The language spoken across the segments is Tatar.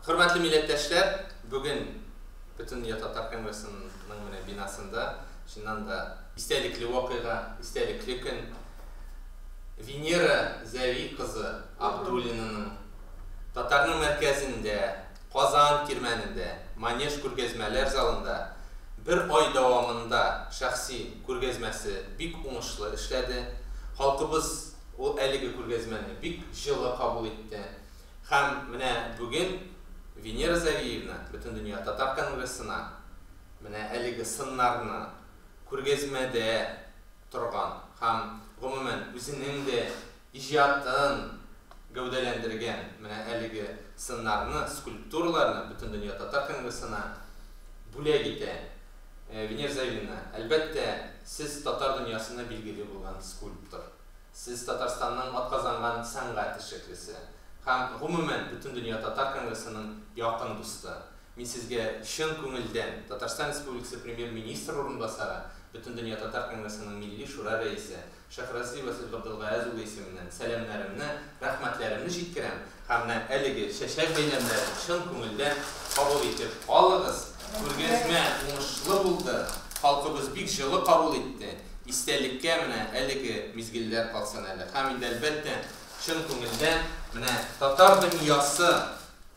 Хөрмәтле милләттәшләр, бүген Бөтендөнья татар конгрессының менә бинасында чыннан да истәлекле вакыйга, истәлекле көн. Венера Зәви кызы Абдуллинаның татарның мәркәзендә, Казан кирмәнендә, Манеж күргәзмәләр залында бер ай дәвамында шәхси күргәзмәсе бик уңышлы эшләде. Халкыбыз ул әлеге күргәзмәне бик җылы кабул итте. Һәм менә бүген Венера Завиевна Бөтендөнья татар конгрессына менә әлеге сыннарны күргәзмәдә торган һәм, гомумән, үзенең дә иҗатын гәүдәләндергән менә әлеге сыннарны, скульптураларны Бөтендөнья татар конгрессына бүләк итә. Венера Завиевна, әлбәттә, сез татар дөньясына билгеле булган скульптор. Сез Татарстанның атказанган сәнгать эшлеклесе һәм, гомумән, Бөтендөнья татар конгрессының якын дусты. Мин сезгә чын күңелдән Татарстан Республикасы Премьер-министры урынбасары, Бөтендөнья татар конгрессының Милли шура рәисе Шәйхразиев Васил Габделгаяз улы исеменнән сәламнәремне, рәхмәтләремне җиткерәм һәм менә әлеге чәчәк бәйләмнәрен чын күңелдән кабул итеп алыгыз. Күргәзмә уңышлы булды, халкыбыз бик җылы кабул итте. Истәлеккә менә әлеге мизгелләр калсын әле. Һәм инде, әлбәттә, чын күңелдән менә Татар дөньясы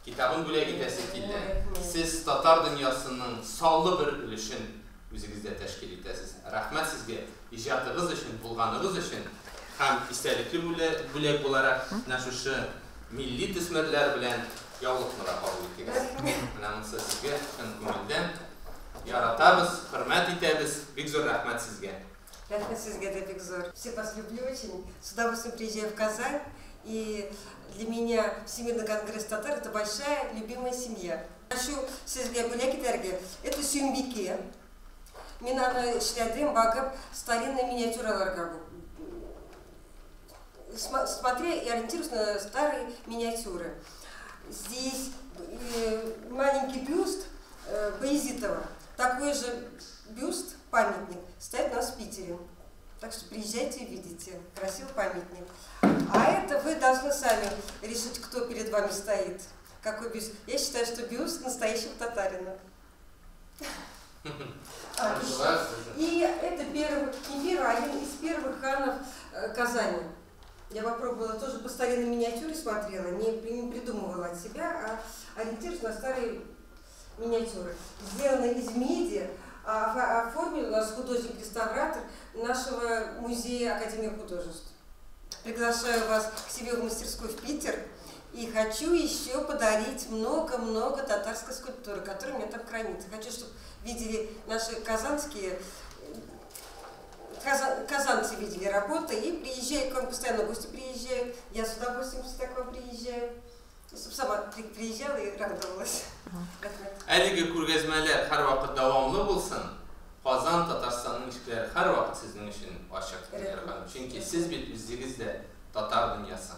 китабын бүләк итәсе килде. Сез татар дөньясының саллы бер өлешен үзегездә тәшкил итәсез. Рәхмәт сезгә иҗатыгыз өчен, булганыгыз өчен һәм истәлекле бүләк буларак менә шушы милли төсмерләр белән яулыкны да кабул итегез. Менә монысы сезгә чын күңелдән. Яратабыз, хөрмәт итәбез. Бик зур рәхмәт сезгә. Рәхмәт сезгә дә бик зур. Всех вас люблю очень. С удовольствием приезжаю в Казань. И для меня Всемирный конгресс татар – это большая любимая семья. Хочу сезгә бүләк итәргә. Это Сөембике. Мин аны эшләдем, багып, старинный миниатюраларга смотря и ориентируюсь на старые миниатюры. Здесь маленький бюст Баязитова. Такой же бюст, памятник, стоит у нас в Питере. Так что приезжайте и увидите. Красивый памятник. А это вы должны сами решить, кто перед вами стоит. Какой бюст. Я считаю, что бюст настоящего татарина. А, и это первый, не первый, а один из первых ханов Казани. Я попробовала тоже по старинной миниатюре смотрела, не придумывала от себя, а ориентируюсь на старые миниатюры. Сделано из меди, а оформил у нас художник-реставратор нашего музея Академии художеств. Приглашаю вас к себе в мастерскую в Питер. И хочу еще подарить много-много татарской скульптуры, которая у меня там хранится. Хочу, чтобы видели наши казанские, казанцы видели работы и приезжают к вам, постоянно гости приезжают. Я с удовольствием всегда к вам приезжаю. Чтобы сама приезжала и радовалась. Әлеге күргәзмәләр һәрвакыт дәвамлы булсын. Казан, Татарстанның ишекләре һәрвакыт сезнең өчен ачык, Венера ханым. Чөнки сез бит үзегез дә татар дөньясы.